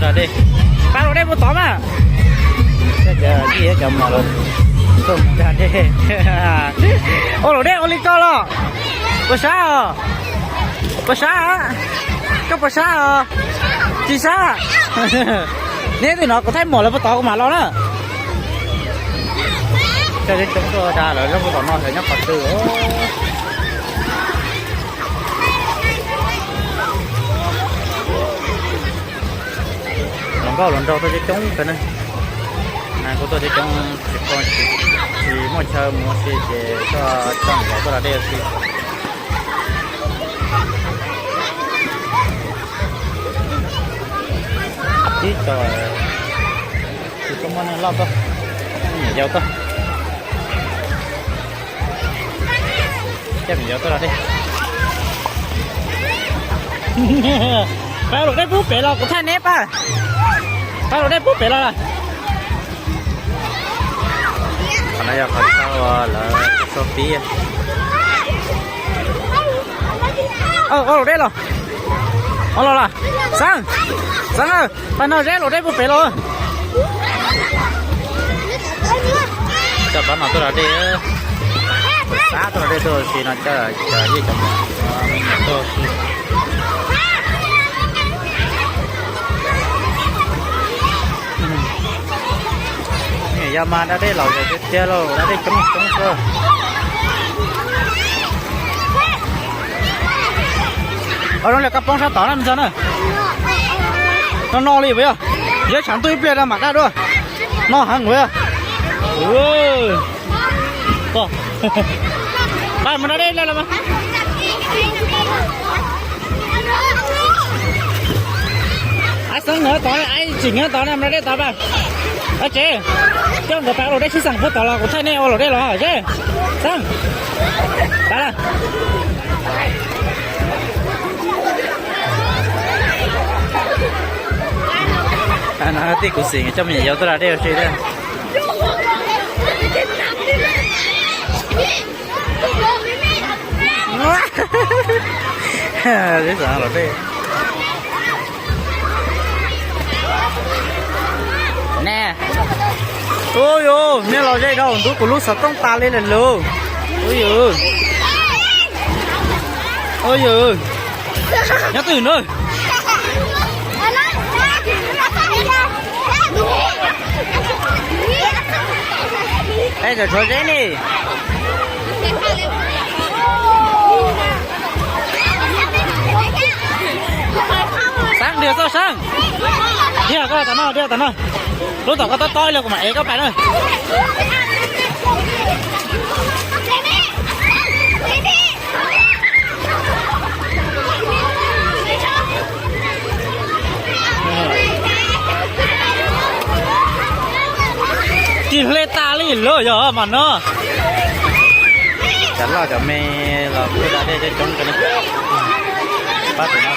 Dej, pab luam dej puag tod mas. Cov mos los tuaj mus da dej. Ua luam dej ua li koj los? Puas sab os? Puas sab? Koj puas sab os? Tsis sab. Neb twb hnov kuv thaij mos lawv puag tod kuv mam los na. Cov coob tuaj da lawv lub puag tom no lawv nyob qhov twg? Hluas nkauj hluas nraug tuaj coob coob kawg na. Nag kuj tuaj coob coob, tsis muaj chaw mus ua si ces tuaj coj niam yau tuaj da dej ua si. Tib co tsis tau muaj neeg loj tuaj, niam yau tuaj. Coj niam yau tuaj da dej. Pab luam dej pub pem los kuv thaij neb pab. Pab luam dej pub pem los lawm. Qhov no yog qhov chaw uas lawv sau pib. Ua luam dej los. Ua los los. Xeeb, Xeeb, pab no zeb luam dej pub pem los. Coj pab no tuaj da dej. Xav tuaj da dej tuaj si no coj cov yij cov tuaj si. Niam yau mas da dej laus tiag tiag lauj, da dej coob coob xwb. Ua zoo li koj poob sab tod na me ntxhais na. No no li puas yog? Yog tshav ntuj ib pliag mam da dua. No heev puas yog? Pab mus da dej los mas. Ab, Xeeb nkawd tod, ab, tsim nkawd tod na, mus da dej tod pab. Ab tsev, coj nkawd pab ua luam dej sib xeem puag tod los kuv thaij nej ua luam dej los ze. Xeeb, pab lawm. Tij kuv xim coj me nyuam yaus tuaj da dej ua si thiab. Sib xeem luam dej. Neb, ub yus, nej los ze dhau ntub kuv lub xov tooj tas li lawm lauj. Ub yus, ub yus, nyob twg na? Ej, tshuav zeb ne. Xeeb, dhia txoj Xeeb. Dhia koj tom no, dhia tom no. Lub tom koj tob tob ib leeg kuv mam ev koj pais na. Tsis hle tas li lawm yog mas no. Cov loj cov me los kuj da dej coob coob kawg na. Pab tus no